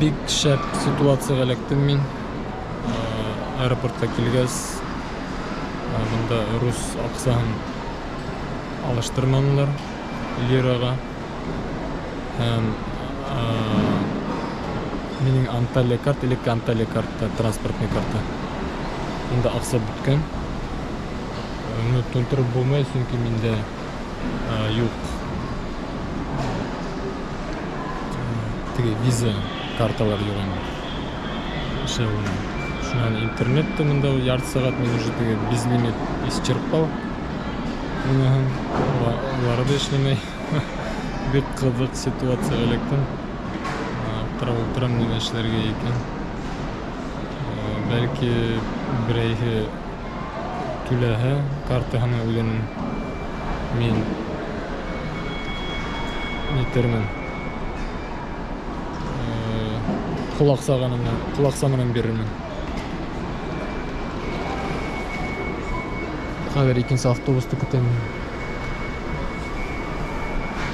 Бик шәп ситуацияға эләктем мин. Аэропортҡа килгәс, бында рус аҡсаһын алыштырманылар лираға. Һәм минең Анталия карта, элекке Анталия карта, транспортный карта. Унда аҡса бөткән. Ну, тултырып булмай, сөнки миндә юҡ. Теге виза карталар юҡ инде. Эшләй алмай. Шунан интернет та мында ярты сәғәт мин уже теге безлимит исчерпал. Уныһын улары да эшләмәй. Бик ҡыҙыҡ ситуацияға эләктем. Аптырап ултырам, нимә эшләргә икән. Бәлки берәйһе түләһә картаһына үҙенең, мин нитермен. Ҡул аҡса менән бирермен. Хәҙер икенсе автобусты көтәм.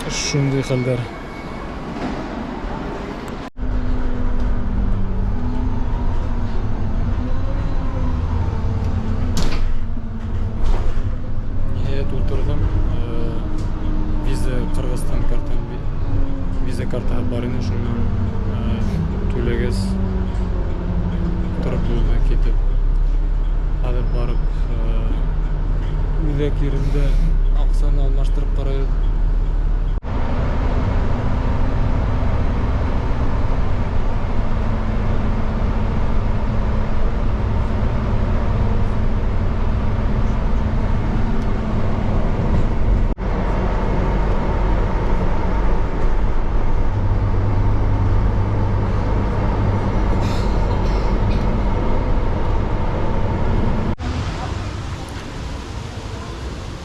Шундай хәлдәр. Ниһайәт ултырҙым. Виза Ҡырғыҙстан картаһы, виза картаһы бар ине, шунан түләгәс тороп булды китеп. Хәҙер барып үҙәк ерендә аҡсаны алмаштырып ҡарайбыҙ.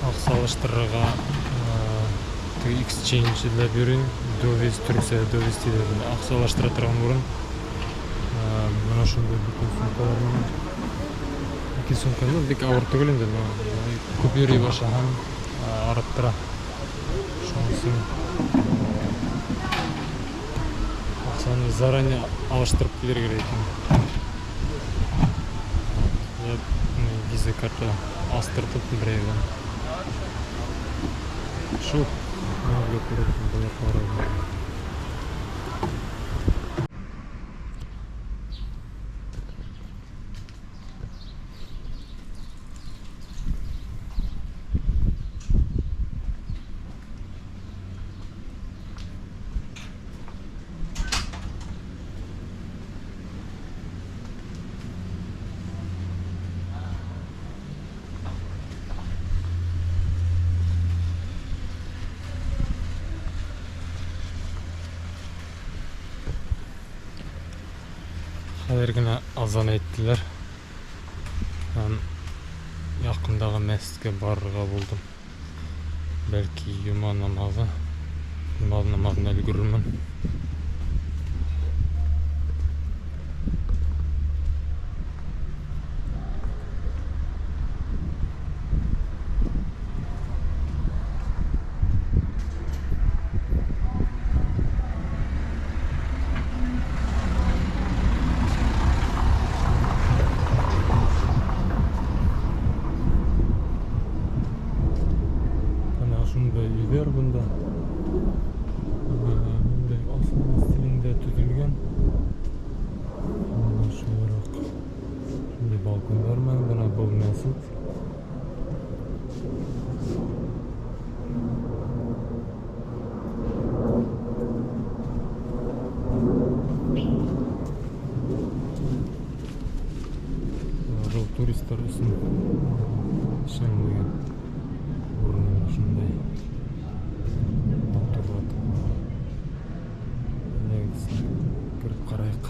Аҡса алыштырырға теге exchange эҙләп йөрөйөм. Döviz, төрксә döviz тиҙәр. Аҡса алыштыра торған урын. Бына шундай бөтөн сумкалар менән. Ике сумка, ну, бик ауыр түгел инде, но күп йөрөй башлаһаң, арыттыра. Шуның өсөн аҡсаны заранее алыштырып килергә кәрәк икән. Виза карта астыртып берәйҙән. Шул. Хәҙер генә азан әйттеләр. Һәм яҡындағы мәсеткә барырға булдым. Бәлки йома намаҙына өлгөрөрмөн. Бына ошондай өйҙәр бында. Бындай осман стилендә төҙөлгән. Бына шулараҡ шундай балкондар менән бына был мәсет. Был туристар өсөн эшләнелгән урын шундай матурлатып. Кереп ҡарайыҡ.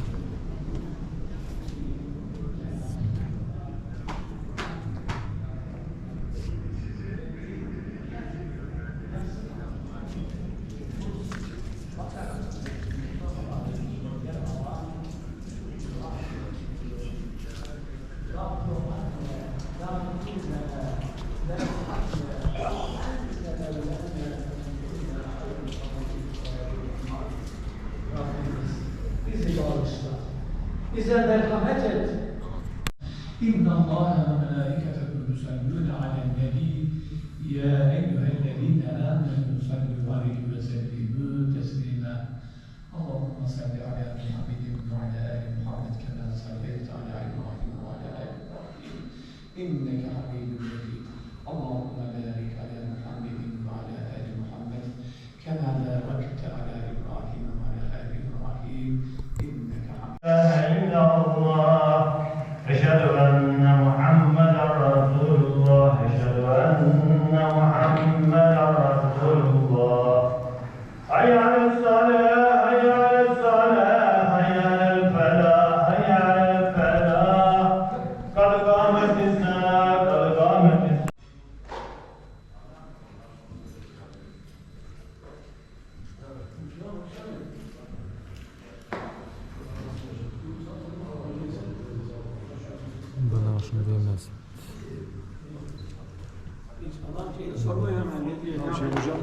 Bize merhamet et. إن الله وملائكته يصلون على النبي يا أيها الذين آمنوا صلوا عليه وسلموا تسليما اللهم صل على محمد وعلى آل محمد كما صليت على إبراهيم وعلى آل إبراهيم إنك حميد مجيد اللهم بارك على محمد وعلى آل محمد كما باركت على إبراهيم وعلى آل إبراهيم إنك حميد إلا الله أشهد أن محمدا رسول الله أشهد أن محمدا رسول الله حي على الصلاة حي على الصلاة حي على الفلاح حي على الفلاح قد قامت الصلاة قد قامت الصلاة. Бына ошондай мәсет. Şey hocam,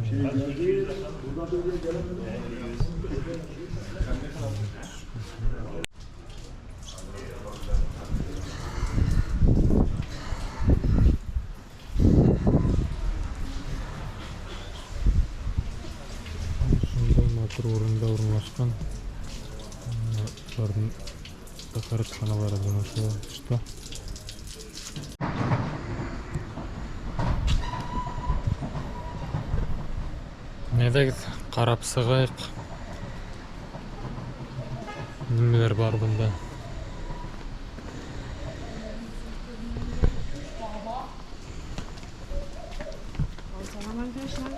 şey geldi, buradan böyle gelemedim. Шундай матур урында урынлашҡан. Уларҙың тәһәрәтханалары бына ошо тышта. Әйҙәгеҙ, ҡарап сығайыҡ. Нимәләр бар бында? Selam arkadaşlar.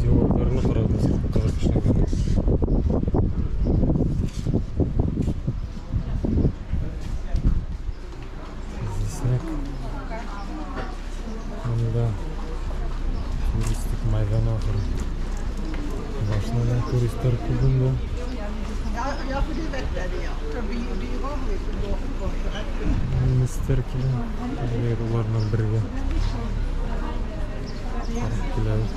Диуарҙарына ҡарағыҙ, нисек ҡыҙыҡ эшләнгән. Известняк. Бында туристик майҙан ахыры. Башынан туристар күп бында. Ja, för det vet jag. För vi gjorde ju av liksom då för Немецтар килә. Беҙ улар менән бергә ҡарап киләбеҙ.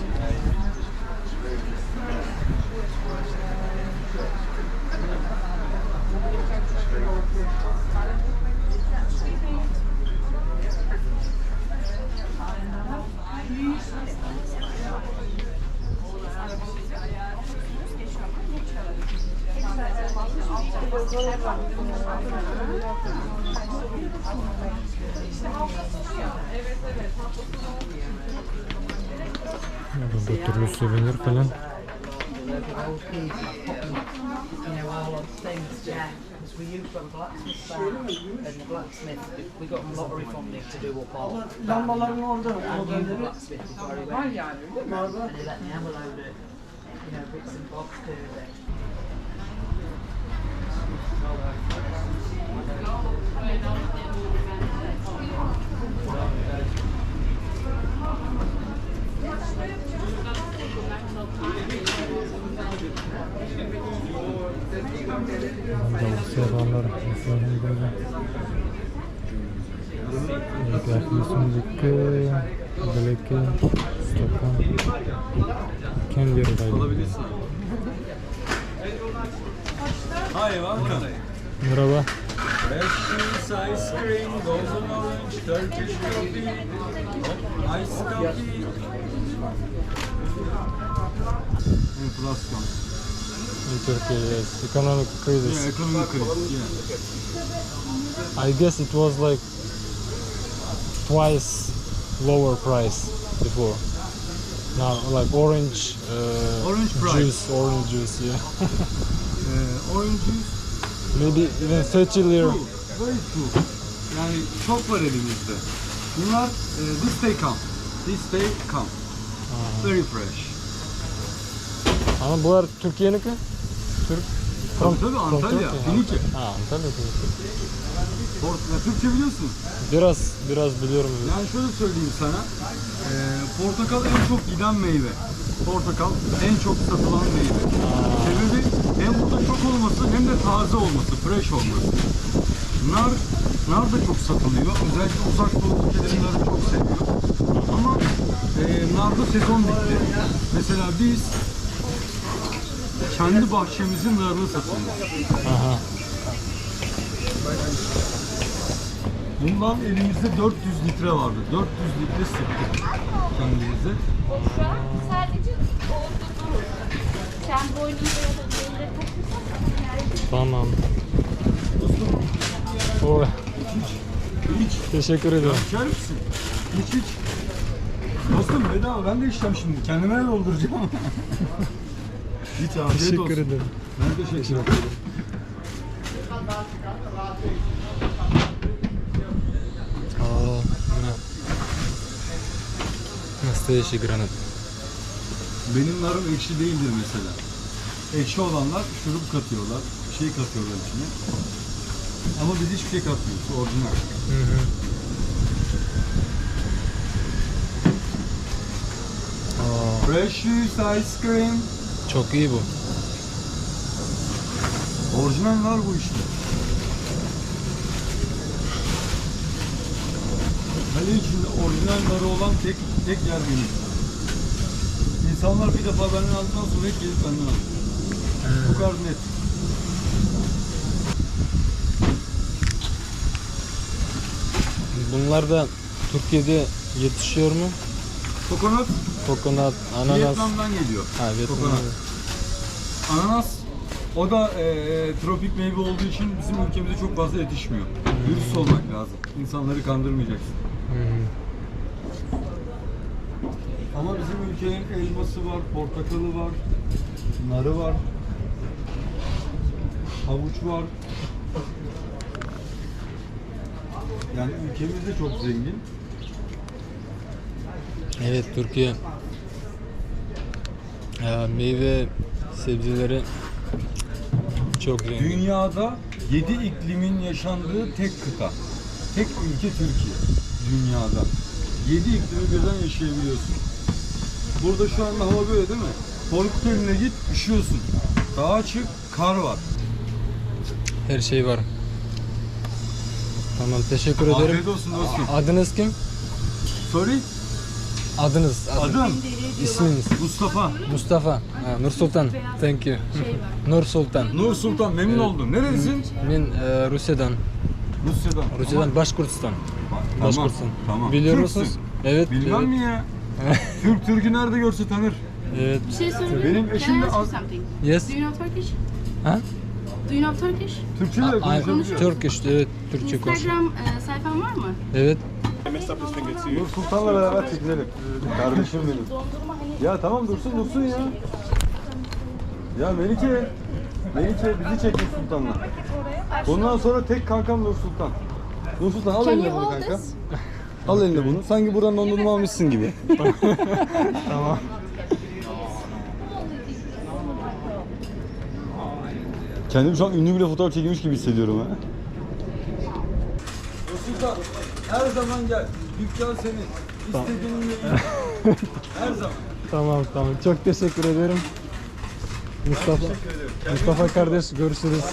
Бында төрлө сувенир фәлән. All odd things. Yeah. Because we used to have a blacksmith bar, and the blacksmith, we got lottery funding to do up all. Lambaların orada. I knew the blacksmith before he went, and he let me have a load of bits and bobs to it. Ябалар, böyle. Yaklaşımdaki бәләкәй стакан. Kendi yeri. Alabilirsin. Hi, welcome. Merhaba. Fresh juice, ice cream, golden orange, Turkish coffee, iced coffee. Enflasyon. In Turkey, yes. Economic crisis. Yeah, economic crisis. Yeah. I guess it was like twice lower price before. Now, like orange, Orange price. juice, orange juice, yeah. Orange juice. Maybe even 30 lira. Two. Very true. Yani çok var elimizde. Bunlar this day come. This day come. Very fresh. Ama bular Türkiye'niki? Türk. Tabii tabii, Antalya, Turkey. Finike. Ha, Antalya Finike. Ya Türkçe biliyorsun. Biraz biliyorum. Yani şöyle söyleyeyim sana. Portakal en çok giden meyve. Portakal en çok satılan meyve. Sebebi hem burada çok olması hem de taze olması, fresh olması. Nar da çok satılıyor. Özellikle uzak doğu ülkeleri narı çok seviyor. Ama narda sezon bitti. Mesela biz kendi bahçemizin narını satıyoruz. Aha. Bundan elimizde 400 litre vardı. 400 litre sıktık kendimize. O şu an sadece oldu durur. Sen boynunda ya da belinde takırsan enerji Tamam. Oy. İç. Teşekkür ederim. İçer misin? İç iç. Dostum bedava ben de içeceğim şimdi. Kendime de dolduracağım. İç afiyet Teşekkür olsun. ederim. Ben teşekkür ederim. Aa, mına. Настоящий гранат. Benim narım ekşi değildir mesela. Ekşi olanlar şurup katıyorlar, bir şey katıyorlar içine. Ama biz hiçbir şey katmıyoruz, orijinal. Hı hı. Aa, Fresh juice, ice cream. Çok iyi bu. Orijinal nar bu işte. Kale içinde orijinal narı olan tek yer benim. İnsanlar bir defa benden aldıktan sonra hep gelip benden alıyor. Bu kadar net. Bunlar da Türkiye'de yetişiyor mu? Kokonat Kokonat, ananas. Vietnam'dan geliyor. Ha, Vietnam'dan. Kokonat. Ananas o da tropik meyve olduğu için bizim ülkemizde çok fazla yetişmiyor. Dürüst olmak lazım. İnsanları kandırmayacaksın. Hı hı. Ama bizim ülkenin elması var, portakalı var, narı var, havuç var. Yani ülkemiz de çok zengin. Evet, Türkiye meyve sebzeleri çok zengin. Dünyada 7 iklimin yaşandığı tek kıta. Tek ülke Türkiye. Dünyada. 7 iklimi birden yaşayabiliyorsun. Burada şu anda hava böyle değil mi? Korkuteli'ne git üşüyorsun. Dağa çık kar var. Her şey var. Tamam, teşekkür ederim. Afiyet olsun dostum. Adınız kim? Sorry. Adınız. Adım İsminiz. Mustafa. Mustafa. Ha, Nur Sultan. Thank you. Nur Sultan. Nur Sultan memnun oldum. Nerelisin? Ben Rusya'dan. Rusya'dan. Rusya'dan Başkurtistan. Tamam, Başkurtistan. Tamam. Biliyor Türksün. musunuz? Evet. Bilmem evet. mi ya? Türk Türk'ü nerede görse tanır. Evet. Bir şey söyleyeyim. Benim eşim Can de I ask you az- something? Yes. Do you know Turkish? Ha? Do you know Turkish? Türkçe de konuşabiliyor. Turkish, evet. Türkçe konuşuyor. Instagram sayfan var mı? Evet. Nur Sultan'la beraber çekinelim. Kardeşim benim. Ya tamam dursun dursun ya. Ya Melike. Melike bizi çek Nur Sultan'la. Bundan sonra tek kankam Nur Sultan. Nur Sultan al Can eline you bunu hold kanka. this? Al eline bunu. Sanki buradan dondurma almışsın gibi. Tamam. Kendimi şu an ünlü bile fotoğraf çekilmiş gibi hissediyorum ha. Nur Sultan her zaman gel. Dükkan senin. İstediğini ye. Her zaman. Tamam tamam. Çok teşekkür ederim. Mustafa Teşekkür ederim. Mustafa kardeş görüşürüz.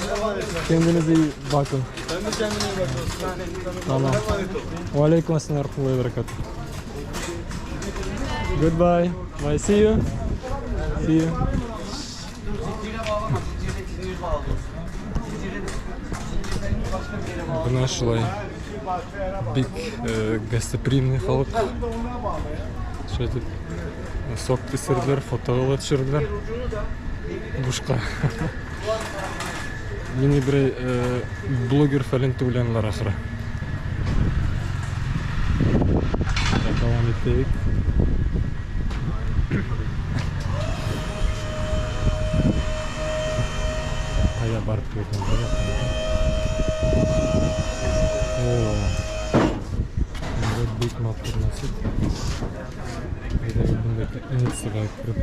Kendinize iyi bakın. Sen de kendine iyi bak dostum. Tamam. Emanet ol. Ve aleyküm selam ve rahmetullahi ve berekatuhu. Goodbye. Bye. See you. See you. Zincire bağlama, zincirle zincir bağlıyorsun. Zincirle, zincirlerini başka bir yere bağlı. Бына шулай бик гостеприимный халыҡ. Шулай итеп сок эсерҙеләр, фотоға ла төшөрҙөләр. Бушҡа. Мине берәй блогер фәлән тип уйланылар ахыры. Так, дауам итәйек. Ҡайҙа барып килгәндәр? Мәсет. Әйҙәгеҙ бында сығайыҡ кереп.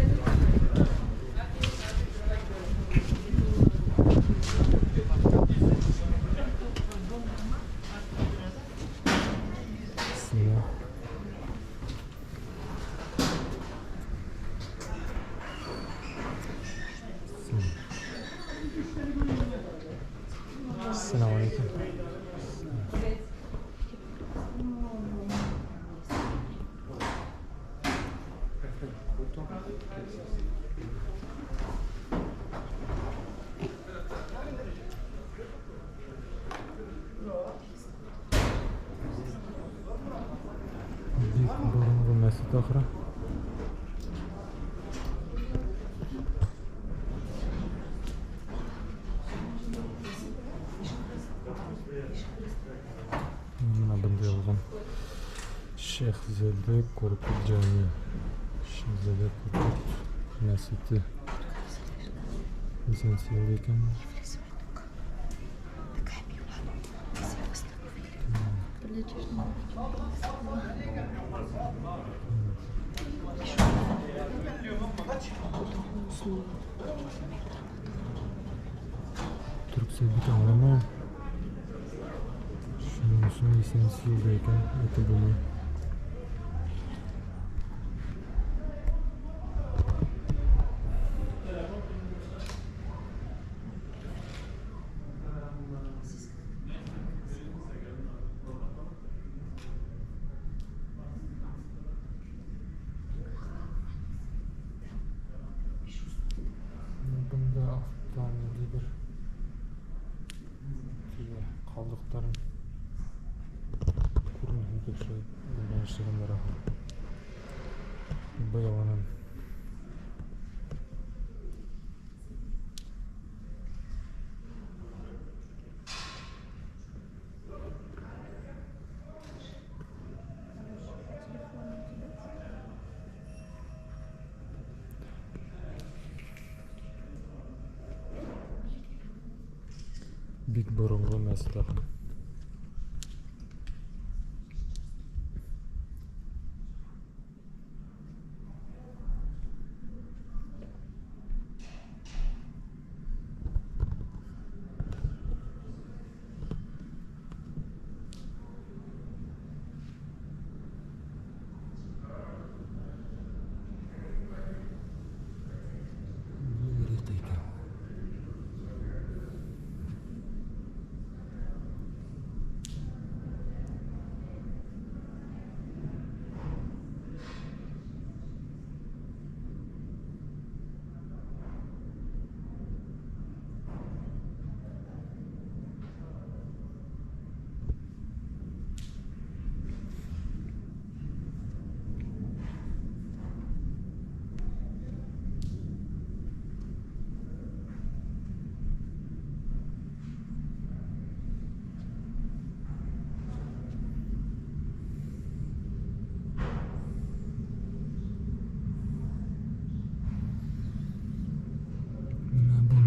Бисмилла. Ассаламу алейкум. Бик боронғо мәсет ахыры. Бына бында яҙылған Шехзаде Коркут Джами. Шехзаде Коркут мәсете. Нисәнсе йылда икән? Төрөксә бик аңламайым. Шуның өсөн нисәнсе йылда икән, әйтеп булмай. Бында аҫта ниндәйҙер теге ҡалдыҡтарын күренһен тип шулай бында эшләгәндәр ахыры. Быяланан. Бик боронғо мәсет ахыры.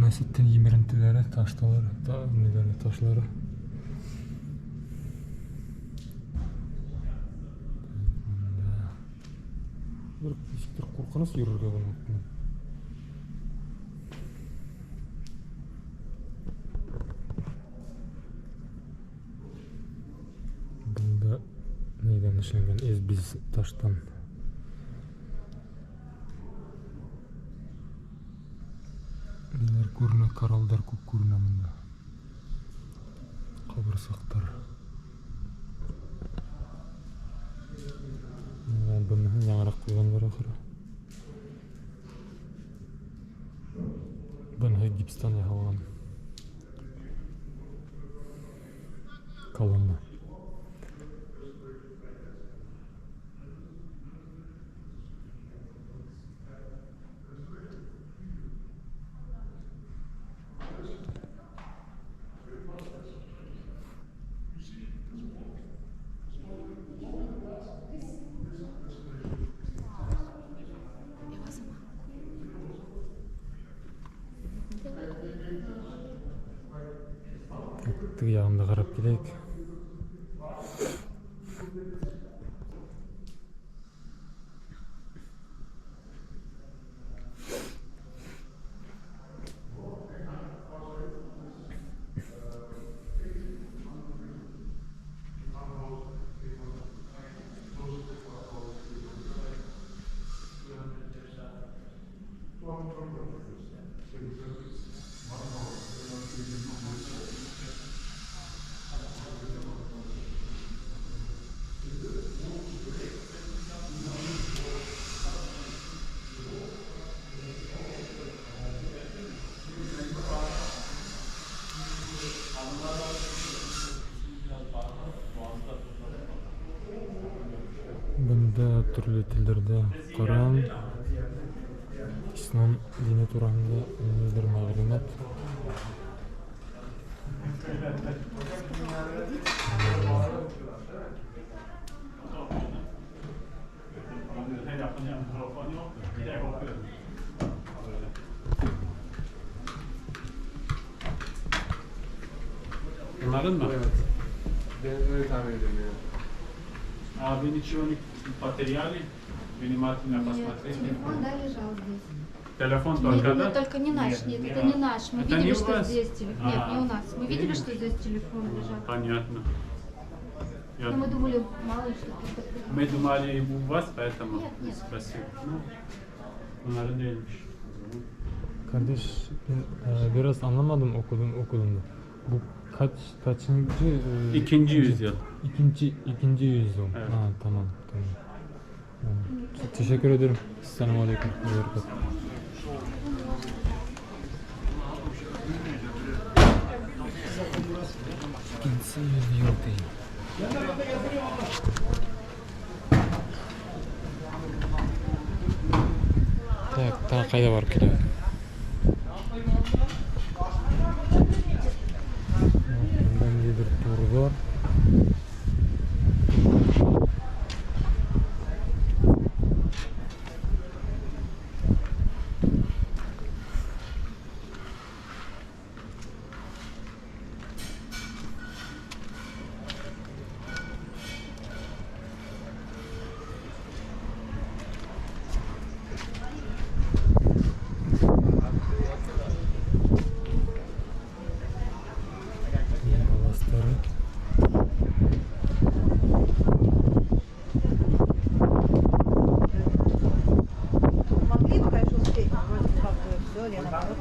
Мәсеттең емерентеләре, ташталары, ниләре, ташлары. Бер нисектер ҡурҡыныс йөрөргә бына. Бында нейҙән эшләнгән? Эзбиз таштан. Ниләр күренә, коралдар күп күренә бында. Ҡабырсаҡтар. Менә быныһын яңыраҡ ҡуйғандар ахыры. Быныһы гипстан яһалған. Колонна. Теге яғын да ҡарап киләйек. Бында төрлө телдәрҙә Ҡөрьән, ислам дине тураһында ниндәйҙер мәғлүмәт. Bunların mı? Evet. Ben öyle tahmin ediyorum yani. А вы ничего не потеряли? Внимательно посмотрели? Телефон, да, лежал здесь. Телефон Нет, только, нет, да? только не наш, нет, не это ваш. не наш. Мы Это видели, не у что вас? здесь телефон. Нет, не у нас. Мы видели, Видели? что здесь телефон лежал. Понятно. Я- Но мы думали, мало ли что кто-то. Мы думали у вас, поэтому Нет, нет. спросил. Ну, bunların değilmiş. O zaman. Kardeş ben biraz anlamadım okudum da. Bu kaçıncı İkinci yüzyıl. İkinci yüzyıl. Evet. Ha, tamam tamam. Tamam. Teşekkür ederim. Selamun aleyküm. Ve berekat. İkinci yüzyıl değil. Так, тағы ҡайҙа барып киләбеҙ? Бында ниндәйҙер турҙар. Баластары. Могли бы, конечно, успеть, но вроде как бы все, я наоборот.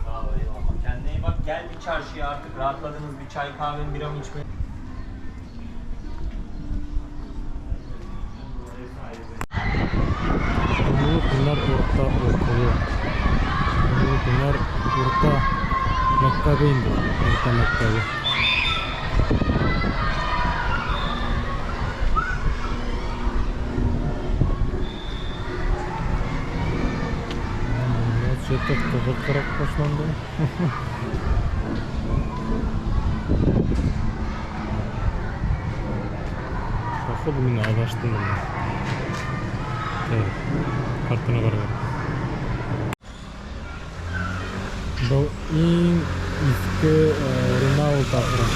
Sağ ol, eyvallah. Kendine iyi bak. Gel bir çarşıya artık rahatladınız. Bir çay kahve bira mı içmeye? Dumlupınar Orta Okulu. Dumlupınar Orta Мәктәбе инде. Орта мәктәбе. Что-то ҡыҙыҡыраҡ башланды. Походу мин аҙаштым бында. Так, картаны ҡарайыҡ. Был иң иҫке Ренаулт ахыры.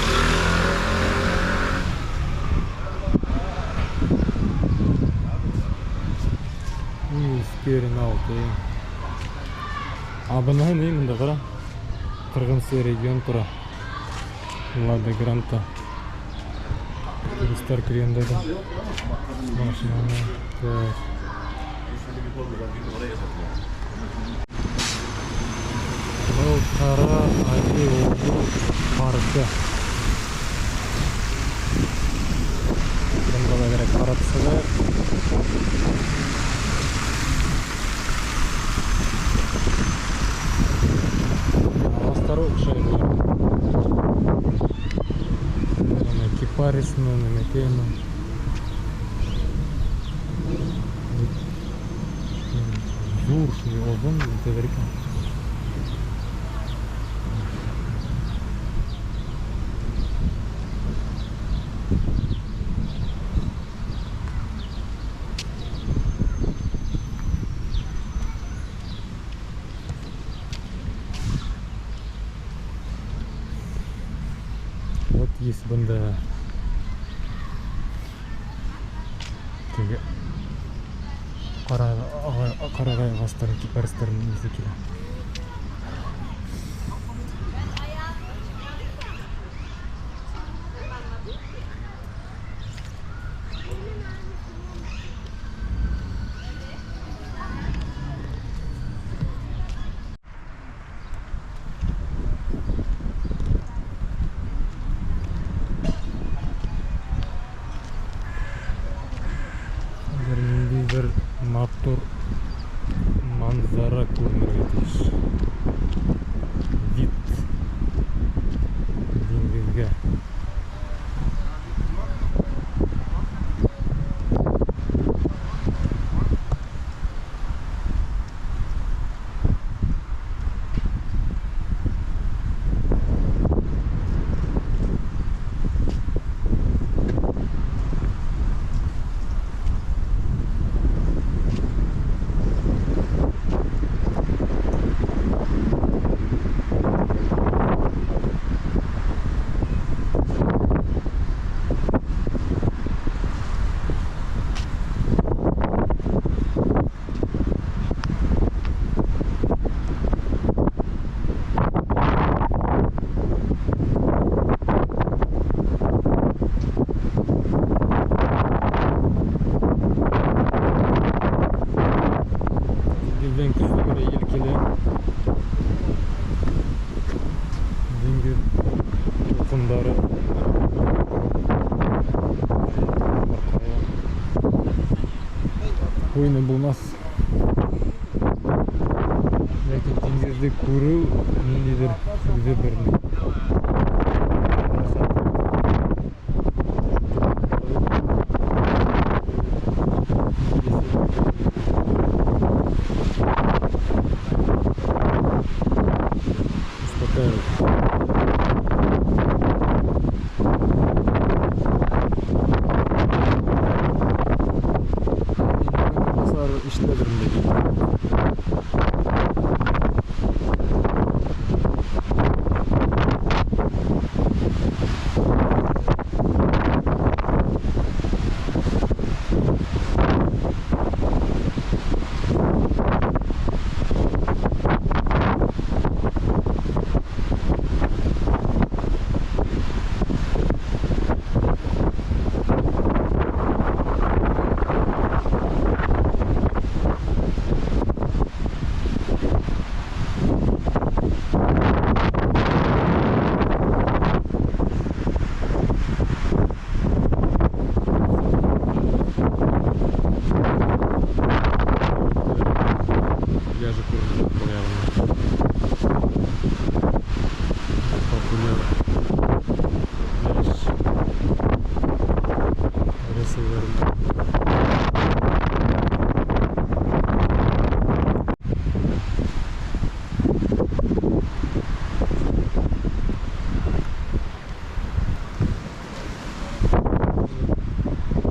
Иң иҫке Ренаулт, эйе. А быныһы ни бында ҡара? Ҡырҡынсы регион тора. Лада Гранта. Туристар килгәндә дә машинаны. Так. Был Ҡара Али Оглу паркы. Бында ла кәрәк ҡарап сығайыҡ. Ағастары оҡшай былар. Ана кипарисмы, нәмәкәйме. Ҙур шундай оҙон итәләр икән. Вот есть бында теге ҡарағай ағастарын, кипаристарын еҫе килә. Матур манзара күренергә тейеш. Вид диңгеҙгә. Диңгеҙҙең көслө генә ел килә. Диңгеҙ тулҡындары Ҡуйыны булмаҫ. Ләкин диңгеҙҙе күреү ниндәйҙер үҙе бер ни. Рәхәт. Успокаивает. Ишетәлер инде. Пляжы күренеп был яғынан. Популяр пляж Рәсәйҙәрендә.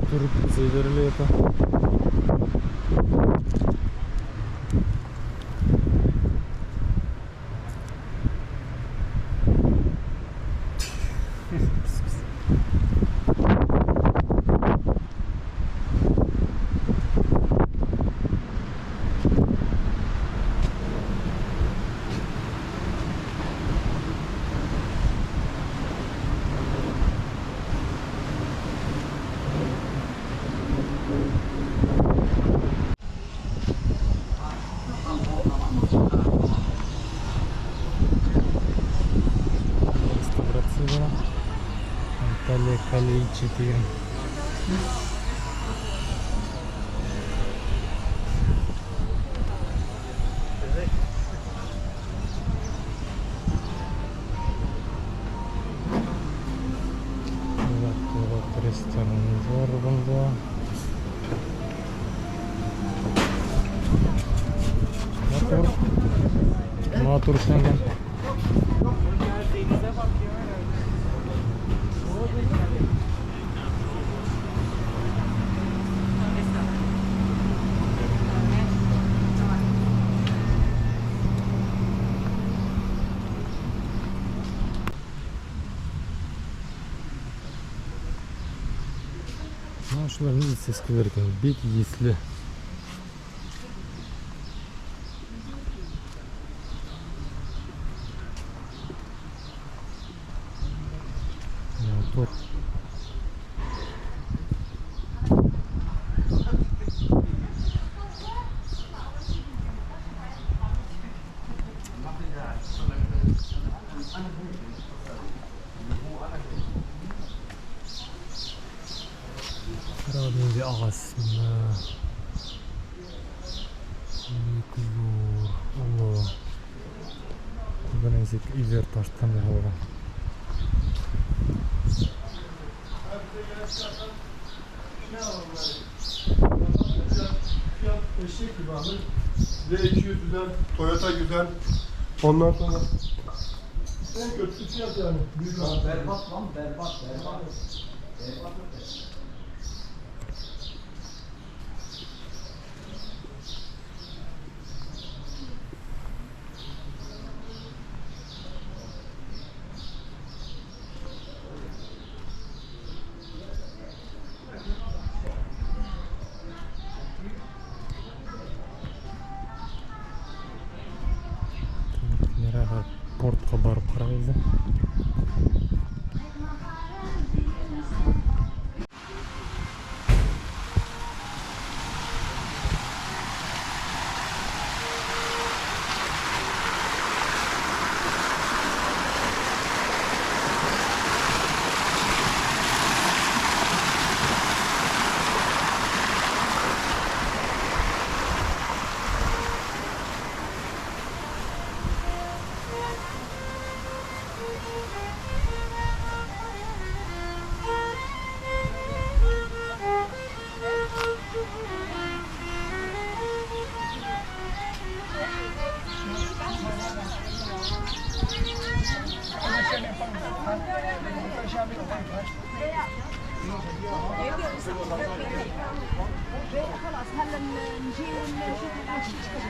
Тороп сәйҙәре лә ята. Реставрация была. Анталия Калейчи тигән. Вот ресторандар бында. Матур. Матур эшләнгән. Шулар ниндәй сәскәләр икән, бик еҫле. Матур. Ниндәй ағас бында. Нисек өйҙәр таштан яһалған. Fiyat eşek gibi abi. V200 güzel, Toyota güzel. Ondan sonra en kötüsü fiyat yani. Büyük abi. Berbat lan berbat berbat. Berbat ötesi. Ярар, портҡа барып ҡарайбыҙ ҙа. خلاص هلا نجي ونشوف العشاء.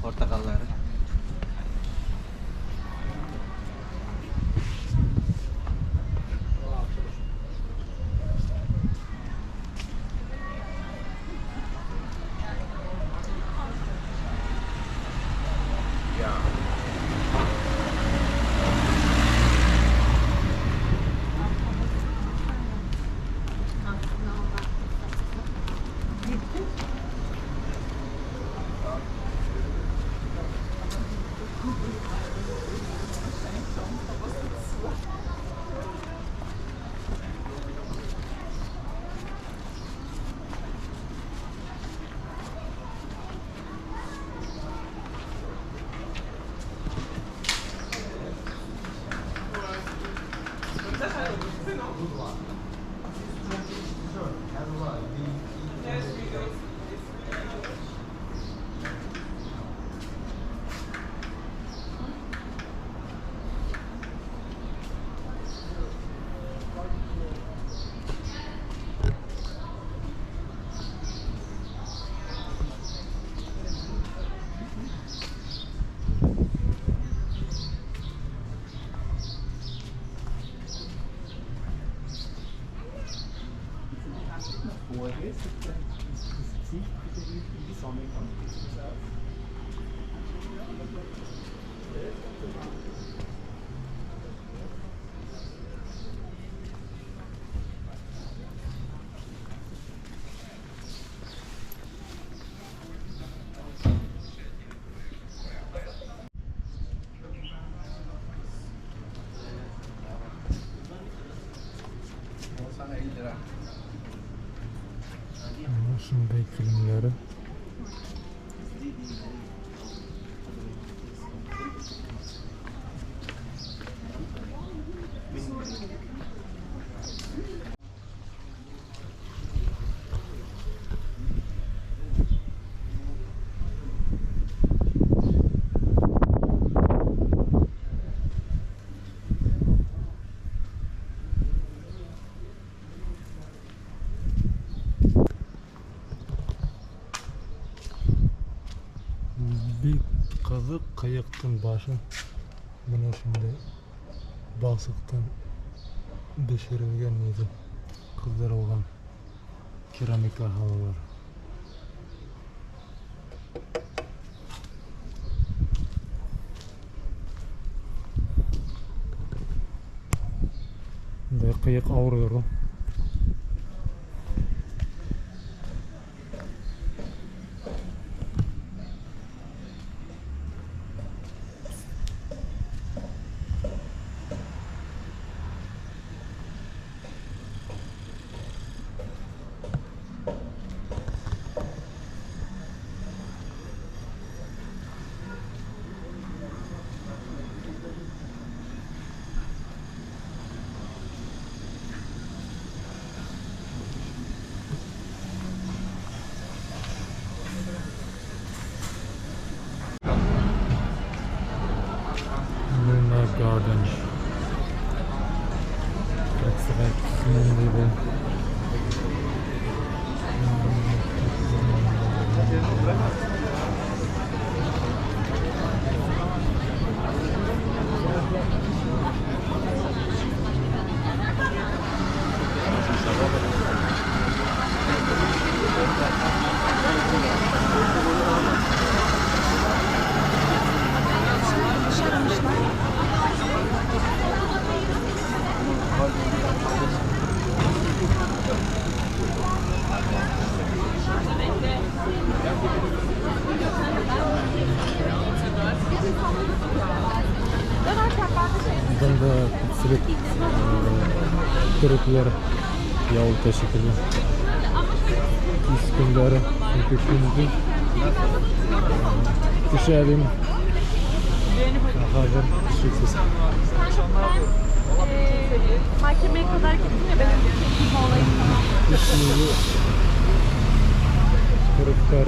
Portakalları. Sana 50 lira. Shunday kilimlari. Бик ҡыҙыҡ ҡыйыҡтың башы бына шундай балсыҡтан бешерелгән ине, ҡыҙҙырылған керамика һалалар. Бындай ҡыйыҡ ауырҙыр ул. Garden. Бында күпселек төрөктәр ял итә шикелле. Кис көндәре, сөнки көндөҙ кеше әле хәҙер кешесеҙ. Mahkemeye kadar gittim ya benim çekilme olayım falan. Төрөктәр.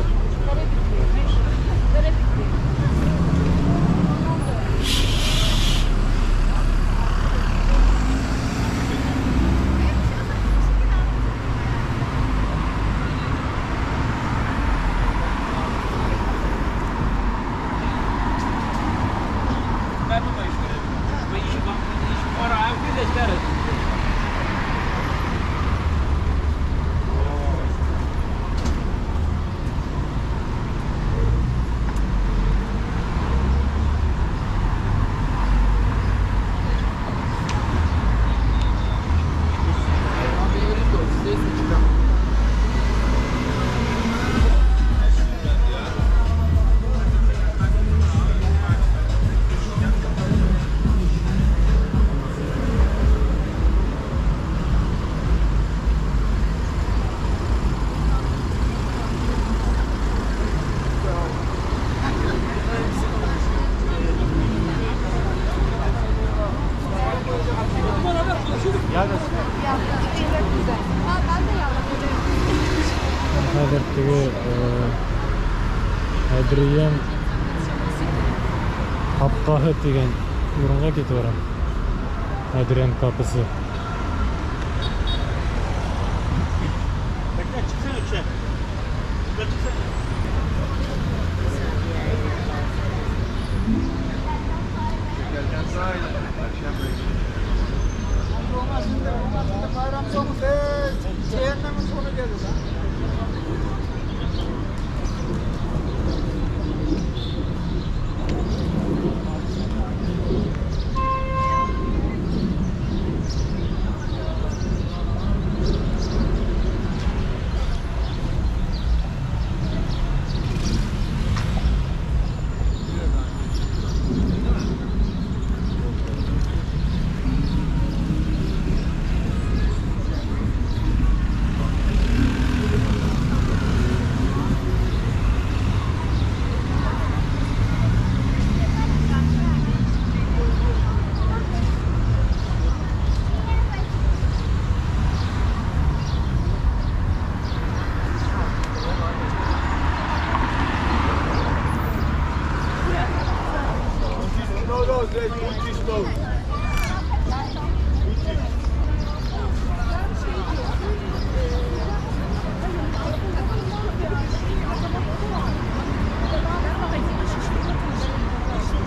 Адриан ҡапҡаһы тигән урынға китеп барам. Адриан kapısı. Bekle çıksana üçe. Yukarı çıksana. Bayram sonu cehennemin sonu gelir ha.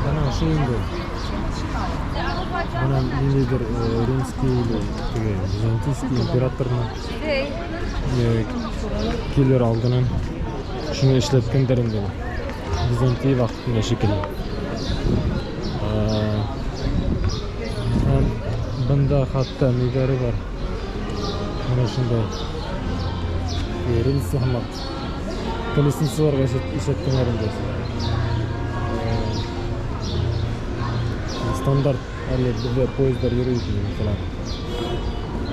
Бына ошо инде. Бына ниндәйҙер римский или теге византийский императорҙың килер алдынан шуны эшләткәндәр инде. Византия ваҡытында шикелле. Һәм бында хатта ниҙәре бар. Бына шундай рельсы һымаҡ колесницаларға эшләткәндәр инде. Стандарт әле беҙҙә поездар йөрөй икән, мәҫәлән.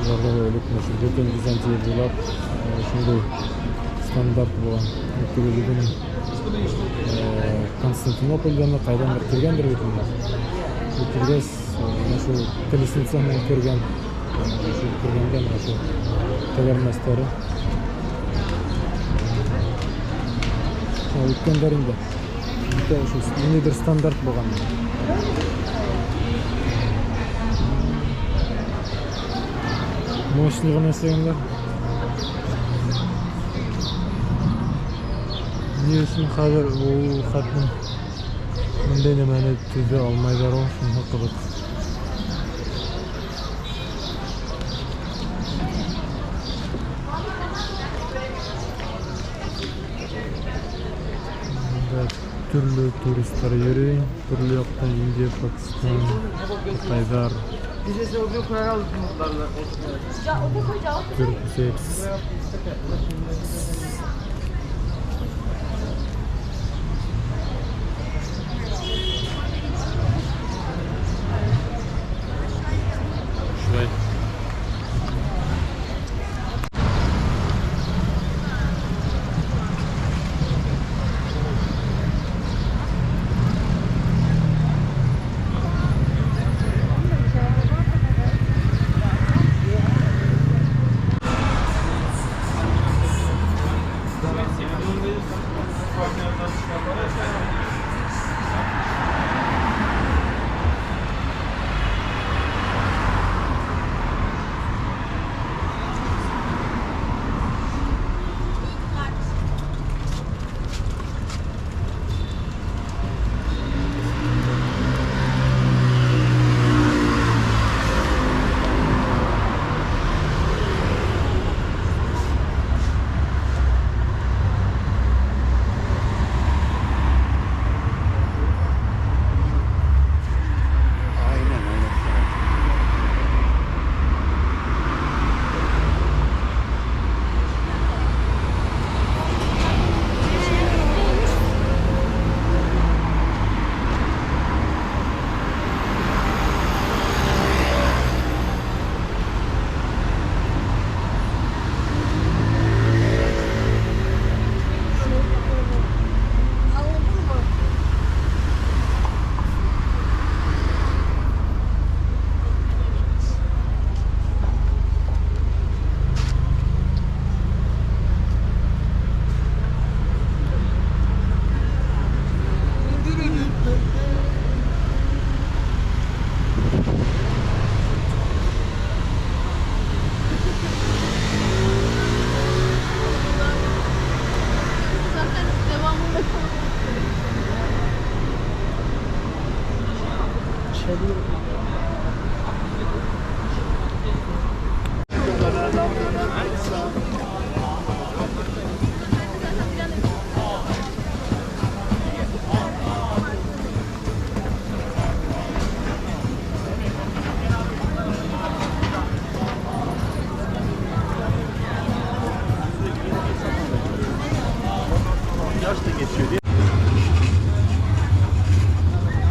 Уларҙа ла элек ошо бөтөн Византия буйлап ошондай стандарт булған. Теге үҙенең Константинополдән ҡайҙандыр килгәндер бит инде. Килгәс, бына шул колесница менән кергән, шул кергәндә бына шул тәгәрмәстәре. Үткәндәр инде. Бөтә ошо ниндәйҙер стандарт булған. Мощный ғына эшләгәндәр. Ни өсөн хәҙер ул хәтлем бындай нәмәне төҙә алмайҙар ул, шуныһы ҡыҙыҡ. Бында төрлө туристар йөрөй, төрлө яҡтан Индия, Пакистан, Ҡытайҙар. Төркиә. Шулай.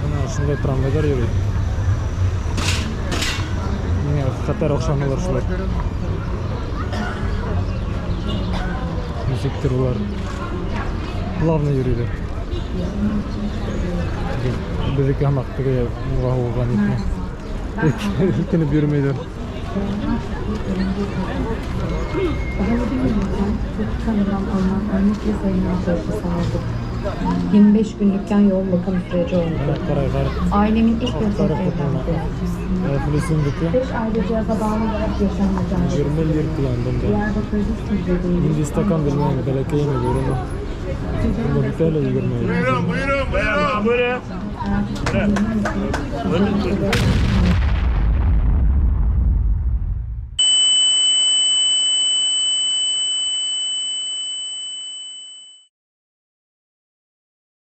Бына ошондай трамвайҙар йөрөй. Миңә хәтәр оҡшанылар шулар. Нисектер улар плавно йөрөйҙәр. Беҙҙеке һымаҡ теге уға һуғылған итмәй. Һелкенеп йөрөмәйҙәр. Kötü tanınan Alman 12 sayının sözcüsü aldık. 25 günlükken yoğun bakım süreci oldu. Ҡарайҙар. Ailemin ilk Ҡarап özel evladı. Флюсендеке 5 ayda cihaza bağlı olarak yaşam mücadelesi. 20 лир ҡыландым да. Diyarbakır'da Sivri'deydi. Ниндәй стакан белмәйем, бәләкәйме, ҙурмы. Унда бөтә лә 20. Buyurun buyurun buyurun. Buyurun.